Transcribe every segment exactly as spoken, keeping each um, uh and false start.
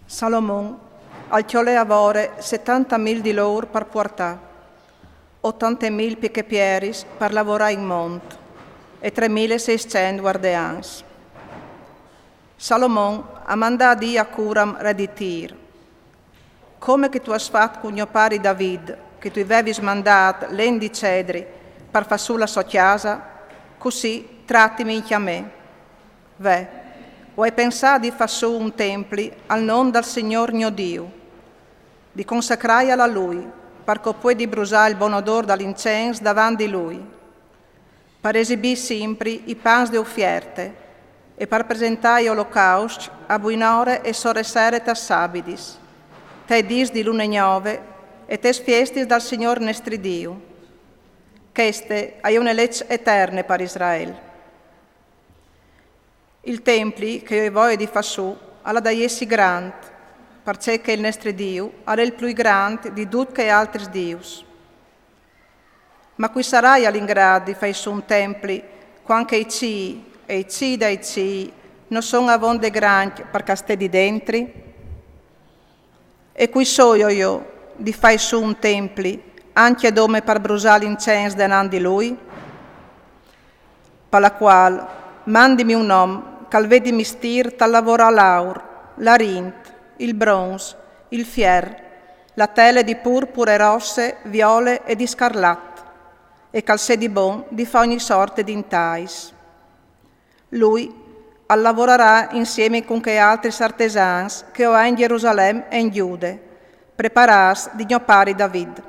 Salomon al cjolè avore setantamil di lour par puartâ, otantemil pichepieris par lavorâ in mont e tremileseiscent guardeans. Salomon al mandà a dî a Curam, re di Tir: Come che tu âs fat cun gno pari David, che tu i vevis mandât len di cedri par fâ sù la sô cjasa, cussì tratimi incje a me. Ve, o ai pensât di fâ sù un templi al non dal Signôr gno Diu, di consacrâial a lui, par che o puedi brusâ il bon odôr dal incens davant di lui, par esibî simpri i pans de ufierte e par presentâ i olocauscj a buinore e sore sere tes sabidis, tai dîs di lune gnove e tes fiestis dal Signôr nestri Diu. Cheste e je une leç eterne par Israel. Il templi che o ai voie di fâ sù al à da jessi grant, parcè che il nestri Diu al è il plui grant di ducj chei altris dius. Ma cui saraial in grât di fâi sù un templi, cuant che i cîi e i cîi dai cîi no son avonde grancj par che al stedi dentri? E cui soio jo di fâi sù un templi, ancje dome par brusâ l'incens denant di lui? Par la cuâl, mandimi un om che al vedi mistîr tal lavorâ l'aur, l'arint, il brons, il fier, la tele di purpure rosse, viole e di scarlat, e che al sedi bon di fâ ogni sorte di intais. Lui al lavorarà insiemi cun chei altris artesans che o ai in Gjerusalem e in Gjude, preparâts di gno pari David.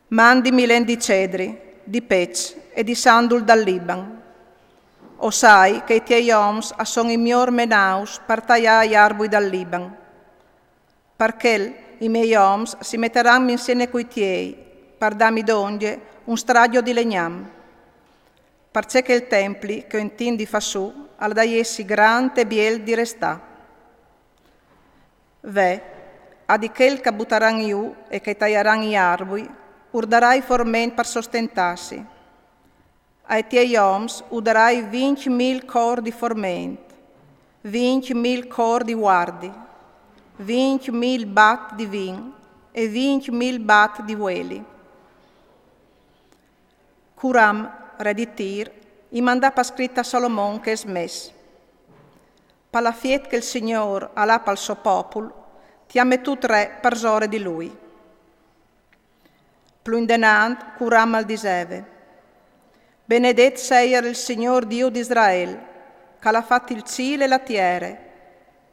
Mandimi len di cedri, di peç e di sandul dal Liban. O sai che i tiei oms a son i miôr menaus par taiâ i arbui dal Liban. Par chel i miei oms si metaran insieme cui tiei, par dâmi dongje un strajo di legnam. Parcè che il templi che o intint di fâ sù al à da jessi grant e biel di restâ. Ve, a di chei che a butaran jù e che a taiaran i arbui, ur darai forment par sostentâsi. Ai tiei oms u darai vincjmil cor di forment, vincjmil cor di vuardi, vincjmil bat di vin e vincjmil bat di vueli. Curam, re di Tir, i mandà par scrit a Salomon chest mes: Par l'afiet che il Signôr al à pal so popul, ti à metût re parsore di lui. Plui indenant Curam al diseve: Benedet seial il Signôr Diu di Israel, che al à fat il cîl e la tiere,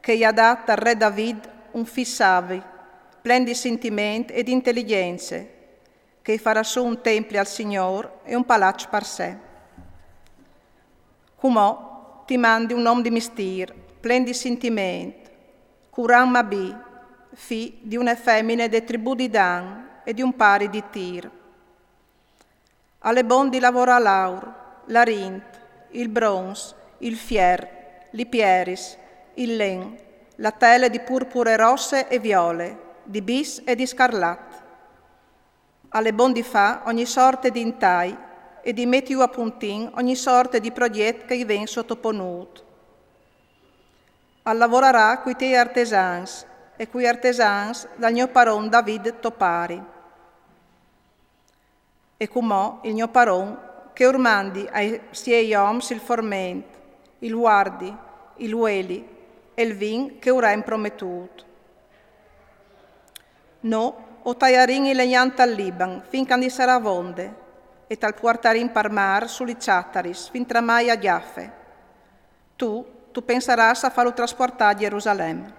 che i à dât al re David un fi savi, plen di sintiment e di inteligjence, che i farà sù un templi al Signôr e un palaç par se. Cumò ti mandi un om di mistîr, plen di sintiment, Curam Abi, fi di une femine de tribù di Dan e di un pari di Tir. Al è bon di lavorâ l'aur, l'arint, il brons, il fier, li pieris, il len, la tele di purpure rosse e viole, di bis e di scarlat. Al è bon di fâ ogni sorte di intai e di meti jù a puntin ogni sorte di progjet che i ven sotoponût. Al lavorarà cui tiei artesans e cui artesans dal gno paron David to pari. E cumò il gno paron che ur mandi ai siei oms il forment, il vuardi, il vueli e il vin che ur àn prometût. Nô o taiarìn i legnam tal Liban fin che a 'nd sarà vonde, e tal puartarìn par mâr su li çataris fin tramai a Gjafe. Tu, tu pensarâs a fâlu traspuartâ a Gjerusalem.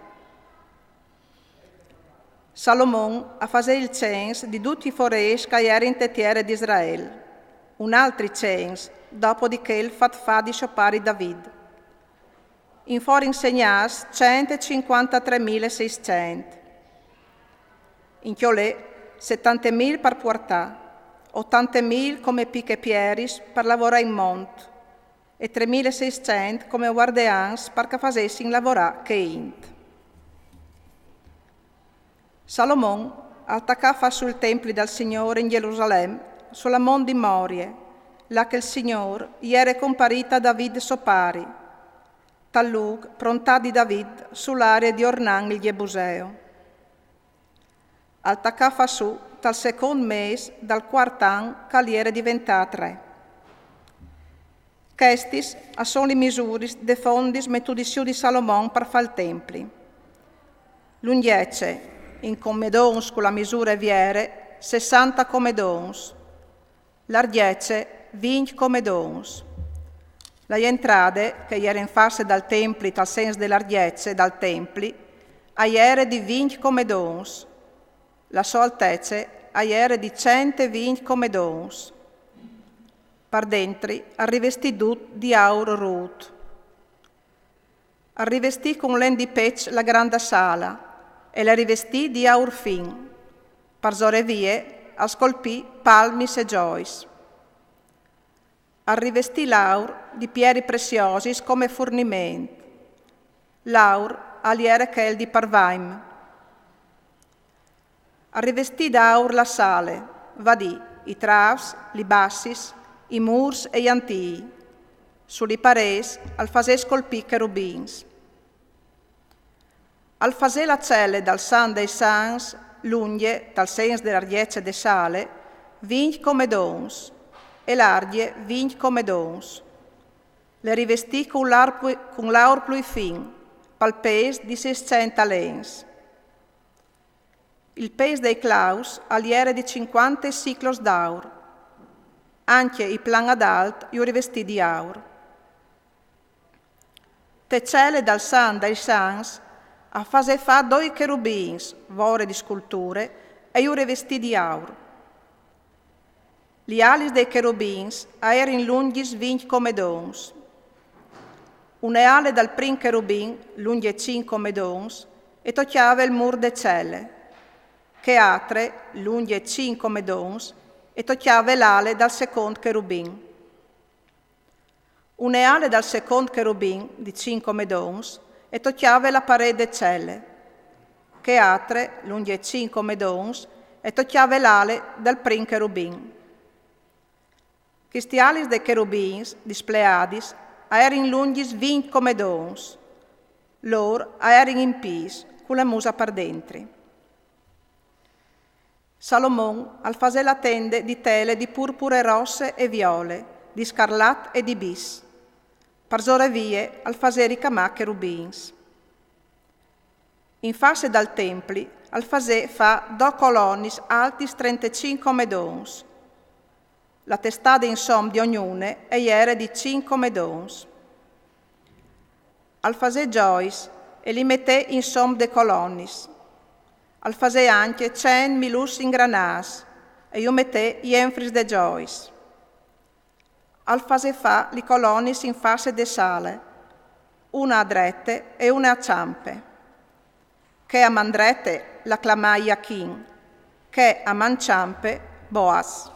Salomon al fasè il cens di ducj i forês che a jerin te tiere di Israel, un altri cens dopo di chel fat fâ di so pari David. In forin segnâts cent e cincuantatremil e seiscent. In cjolè setantemil par puartâ, otantemil come pichepieris par lavorâ in mont, e tremil e seiscent come guardeans par che a fasessin lavorâ chê int. Salomon al tacà a fâ sù il templi dal Signôr in Gjerusalem, su la mont di Morie, là che il Signôr i jere comparît a David so pari, Tal lûc prontât di David, su la arie di Ornan il Jebuseo. Al tacà fâ sù tal secont mês dal cuart an che al jere diventât re. Chestis a son lis misuris des fondis metudis sù di Salomon par fâ il templi. Lungjece, in comedons cu la misure viere, sessante comedons. Largjece, vincj comedons. La jentrade, che e jere in face dal templi tal sens de largjece dal templi, a jere di vincj comedons. La sô altece a jere di cent e vincj comedons. Par dentri al rivestì dut di aur rût. Al rivestì cun len di peç la granda sala e le rivestì di aur fin. Parsore vie al scolpì palmis e zois. Al rivestì l'aur di pieris pressiosis come furniment. L'aur al jere chel di Parvaim. Al rivestì d'aur la sale, va dì, i trâfs, li bassis, i mûrs e i antîi. Su li parêts al fasè scolpî cherubins. Al fasè la cele dal Sant dai Sants, lungje, tal sens de largjece de sale, vincj comedons, e largje vincj comedons. Le rivestì cun l'aur plui, cun l'aur plui fin, pal pês di sîscent talents. Il pês dai claus al jere di cincuante siclos d'aur. Ancje il plan adalt ju rivestì di aur. Te cele dal Sant dai Sants al fasè fâ doi cherubins, vore di sculture, e ju rivestì di aur. Li alis dai cherubins a jerin lungjis vincj comedons. Une ale dal prin cherubin, lungje cinc comedons, e tocjave il mûr de cele. Chê altre, lungje cinc comedons, e tocjave l'ale dal secont cherubin. Une ale dal secont cherubin, di cinc comedons, e tocjave la parêt de cele. Chê altre, lungje cinc comedons, e tocjave l'ale dal prin cherubin. Chistis alis dai cherubins, displeadis, a jerin lungjis vincj comedons. Lôr a jerin in pîts, cu la musa par dentri. Salomon al fasè la tende di tele di purpure rosse e viole, di scarlat e di bis. Parsore vie al fasè ricamâ cherubins. In face dal templi al fasè fâ dôs colonis altis trentecinc comedons. La testade insom di ognune e jere di cinc comedons. Al fasè zois e li metè insom des colonis. Al fasè ancje cent miluts ingranâts e ju metè jenfris des zois. Al fasè fâ li colonis in face de sale, une a drete e une a çampe. Chê a man drete la clamà Jachin, chê a man çampe Boaz.